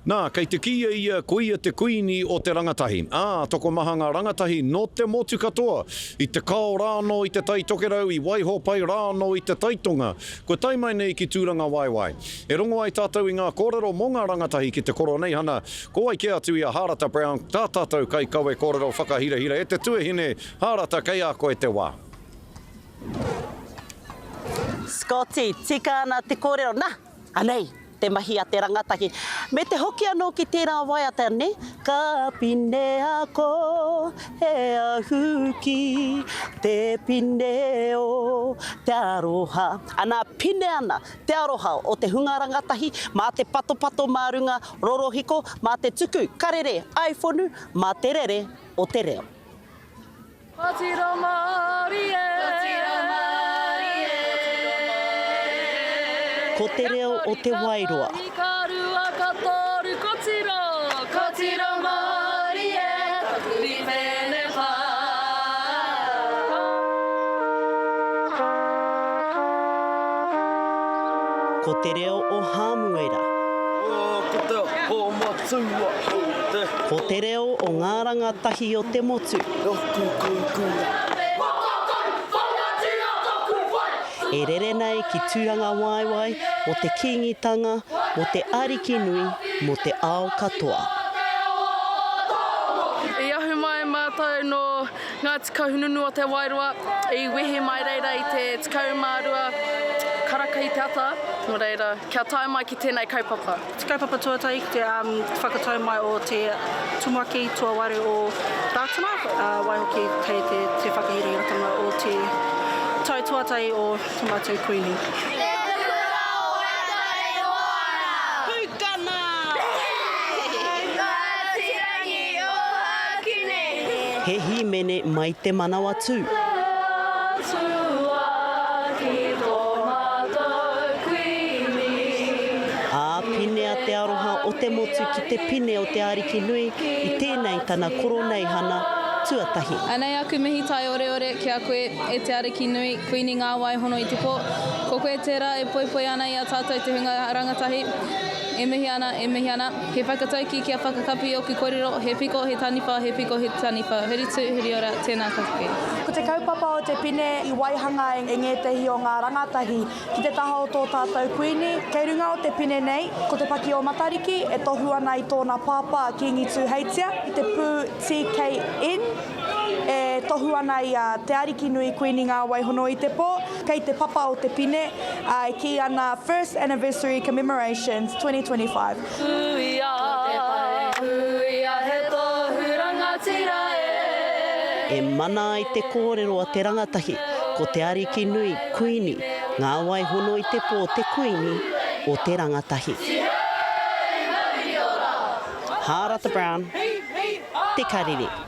Nā, kei te kīia ia ko ia te kuini o te rangatahi, ā, tokomaha ngā rangatahi nō te motu katoa, i te kao rānō i te Tai Tokerau, i Waihōpai rānō i te Tai Tonga, kua tae mai nei ki Tūrangawaewae. E rongo ai tātou i ngā kōrero mō ngā rangatahi ki te Koroneihana, ko wai kē atu i a Hārata Brown, tā tātou kaikawe kōrero whakahirahira e te tuahine, Hārata, kei a koe te wā. Scotty, tika ana te kōrero, nā, anei! te mahi a te rangatahi. Me te hoki anō ki tērā waiata, nē? Ka pine ako he ahuki te pine o te aroha. Ana, pine ana te aroha o te hunga rangatahi mā te patopato mā runga rorohiko, mā te tuku karere iPhone, mā te rere o te reo. Kotiro Māori e. Kotiro Māori e. Ko te reo o Te Wairoa. Ka rua, ka toru, kotiro. Kotiro Māori e, taku ripene pā. Ko te reo o Hāmuera. Ko te aho matua, ko te. Ko te reo o ngā rangatahi o te motu. E rere nei ki Tūrangawaewae mō te Kīngitanga, mō te Arikinui, mō te ao katoa. I ahu mai mātou nō Ngāti Kahungunu o Te Wairoa, i wehe mai reira i te 12 karaka i te ata, nō reira, kia tae mai ki tēnei kaupapa. Te kaupapa tuatahi ki te whakatau mai o te Tumuaki Tuawaru o Rātana, waihoki kei te whakahirahiratanga o te tau tuatahi o to mātou Kuini. Te kura o Waikato Moana! Pūkana! Ngāti Rangi Ōhakune! He hīmene mai te Manawatū. Te Atua ki tō mātou Kuini. Ā, pinea te aroha o te motu ki te pine o te Ariki nui i tēnei tana koroneihana tuatahi. Anei aku mihi taioreore ki a koe, e te Ariki nui, Kuini Ngā Wai Hono i te Pō. Ko koe tērā e poipoi ana i a tātou te hunga rangatahi. E mihi ana, e mihi ana. He whakataukī kia whakakapi i ōku kōrero, he piko, he taniwha, he piko, he taniwha, huri tū, huri ora, tēnā ka hoki. Ko te kaupapa o te pine i waihanga e ngētehi o ngā rangatahi ki te taha o tō tātou Kuini. Kei runga o te pine nei, ko te paki o Matariki e tohu ana i tōna pāpā Kīngi Tūheitia, i te pū TKN e tohu ana i a Te Arikinui Kuini Ngāwaihono-i-te-Pō. Kei te papa o te pine, ā, e kī ana First Anniversary Commemorations 2025. Huia, ko te whare huia he tohu rangatira e. E mana ai te kōrero a te rangatahi, ko Te Arikinui, Kuini, Ngā wai hono i te pō te Kuini o te rangatahi. Hārata Brown, Te Karere.